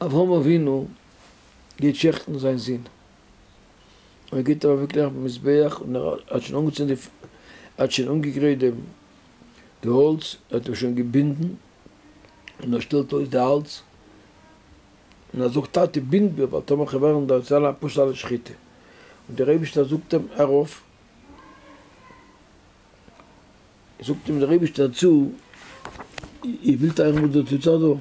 אברהם אבינו גייט שעכטן זיין זון, און ער גייט אים אוועקלייגן אויפן מזבח, און ער האט שוין אנגעצינדן די, ער האט שוין אנגעגרייט דעם די האלץ, ער האט אים שוין געבינדן, און ער שטעלט אויס די האלץ, און ער זאגט טאטי בינד מיר ווייל טאמער כ'וועל ווערן דארט זיין א פסול'ע שחיטה, און דער אייבישטער זאגט אים הער אויף, זאגט אים דער אייבישטער צו, איר ווילט הערן וואס דא טוט זיך דא?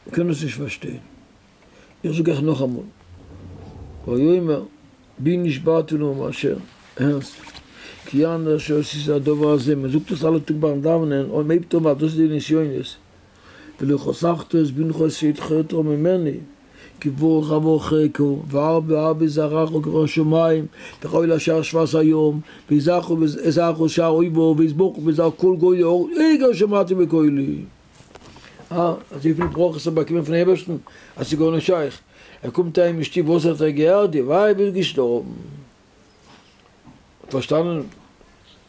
מ'קען עס נישט פארשטיין, איך זאג אייך נאכאמאל, ויאמר בי נשבעתי נאם השם, הערסט, כי יען אשר עשית הדבר הזה, מען זאגט עס אלע טאג ביים דאווענען, אויב מ'הייבט אן ווייל דאס איז די נסיונות, ולא חסכת את בנך אשר ידחת ממני, כי ברוך אברכך והרבה ארבה זרעך ככל השמים וכחול אשר על שפת הים ויזרעך וזרעך שער אויביו ויתברכו בזרע כל גויי הארץ רגע שמעתי בקולי. אה, אזויפיל ברכות האט ער באקומען פון אייבערשטן אז ס'איז גארנישט שייך. ער קומט אהיים אין שטוב וואס האט ער געהערט? די ווייב איז געשטארבן. האט פארשטאנען,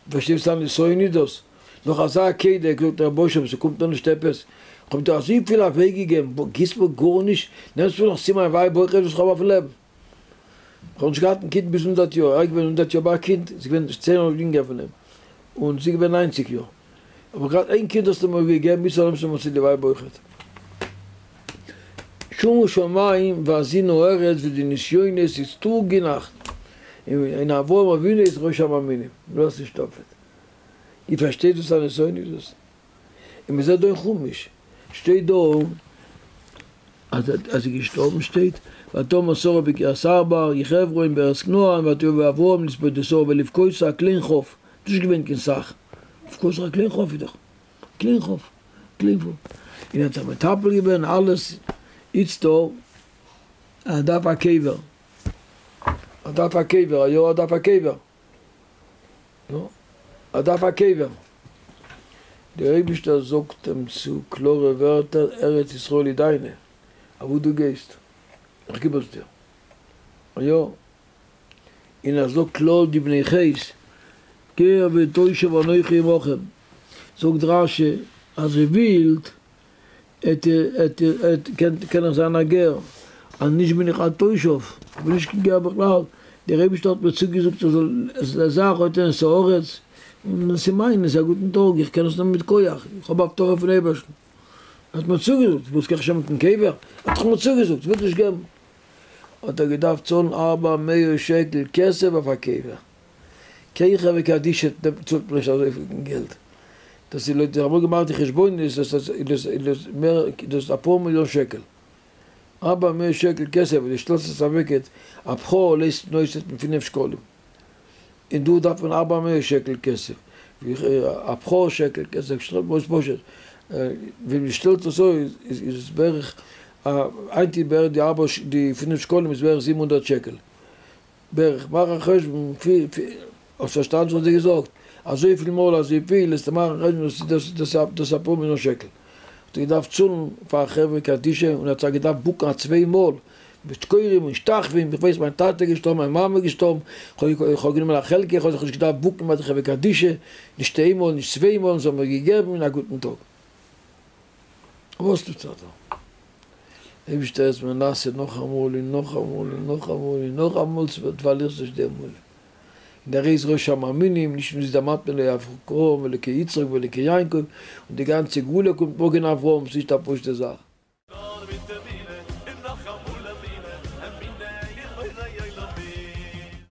פארשטייסט א נסיון איז דאס, נאך אזא עקידה, געזאגט רבוש ע ס'קומט מיר נישט עפעס, כ'האב דיר אזויפיל אוועקגעגעבן, גיבסט מיר גארנישט, נעמסט מיר נאך צו מיין ווייב אויך וואס כ'האב אויפן לעבן. כ'האב נישט געהאט קיין קינד ביז הונדערט יאר, ער איז געווען הונדערט יאר ביי א קינד, זי איז געווען צען יאר יונגער פון אים, און זי איז געווען ניינציג יאר, האב איך געהאט איין קינד האסטו מיר געגעבן, ביז נעמסטו מיר צו די ווייב אויכעט. שומו שמים והאזינו ארץ ווי די נסיונות איז טאג און נאכט, און אברהם אבינו איז ראש המאמינים, דו האסט נישט דאפעלט. איר פארשטייט וואס א נסיון איז דאס? און מען זעט דא אין חומש שטייט דא אז אז איז געשטארבן שטייט ותמת שרה בקריית ארבע היא חברון בארץ כנען ותבא אברהם לספוד את שרה ולבכותה א קליין חוף, נישט געווען קיין סאך, לבכותה א קליין חוף איז דאך. קליין חוף, קליין חוף, און האט זיך מטפל געווען אלעס, איצט דא, ער דארף א קבר, ער דארף א קבר, יא ער דארף א קבר, יא ער דארף א קבר, דער אייבישטער זאגט אים צו קלארע ווערטער, ארץ ישראל איז דיינע, אוואו דו גייסט, איך גיב עס דיר, יא. און ער זאגט קלאר די בני חת, גר ותושב אנכי עמכם, זאגט רשי אז איר ווילט עט עט עט קען איך זיין א גר, אז נישט בין איך א תושב, איך בין נישט קיין גר בכלל, דער אייבערשטער האט מיר צוגעזאגט איך זאל לזרעך אתן את הארץ, און עס איז מיין, עס איז א גוטן טאג, איך קען עס נעמען מיט כח, איך האב הבטחה פון אייבערשטן, ער האט מיר צוגעזאגט, וואס קען איך שוין מיטן קבר, ער האט דאך מיר צוגעזאגט, וויל נישט געבן. האט ער געדארפט צאלן ארבע מאות שקל כסף אויף א קבר. קיין חברה קדישא צאלט מען נישט אזויפיל געלט. דאס איז לויט ווי איך האב אמאל געמאכט די חשבונות איז דאס איז מער דאס איז אפאר מיליאן שקל. ארבע מאות שקל כסף וואס דו שטעלסט עס אוועק א בכור לייזט נוסד מיט פינף שקלים. און דא דארף מען ארבע מאות שקל כסף, א בכור שקל כסף, שטעלט מען אויס פשוט, ווי מען שטעלט עס אויס איז עס בערך, היינט איז בערך די ארבע די פינף שקלים איז בערך זיבן הונדערט שקל, בערך, מאך א חשבון, האסט פארשטאנען וואס איך האב דיר געזאגט? אזויפיל מאל אזויפיל, וועסטו מאכן א חשבון דאס איז אפאר מיליאן שקל, האט ער געדארפט צאלן פאר א חברה קדישא און האט זיך געדארפט בוקן א צוויי מאל, מיט כורעים און משתחווים, איך ווייס מיין טאטע איז געשטארבן, מיין מאמע איז געשטארבן, איך האב גענומען א חלקה, איך האב זיך נישט געדארפט בוקן ביי די חברה קדישא, נישט איינמאל נישט צוויי מאל, זיי האבן מיר געגעבן און א גוטן טאג. וואס טוט זיך דא? אייבערשטער איז מנסה נאכאמאל און נאכאמאל און נאכאמאל און נאכאמאל, דו פארלירסט נישט די אמונה. און דער איז ראש המאמינים, נישט אומזיסט דערמאנט מען אלקי אברהם ואלקי יצחק ואלקי יעקב, און די גאנצע גאולה קומט מגן אברהם, ס'נישט א פשוטע זאך.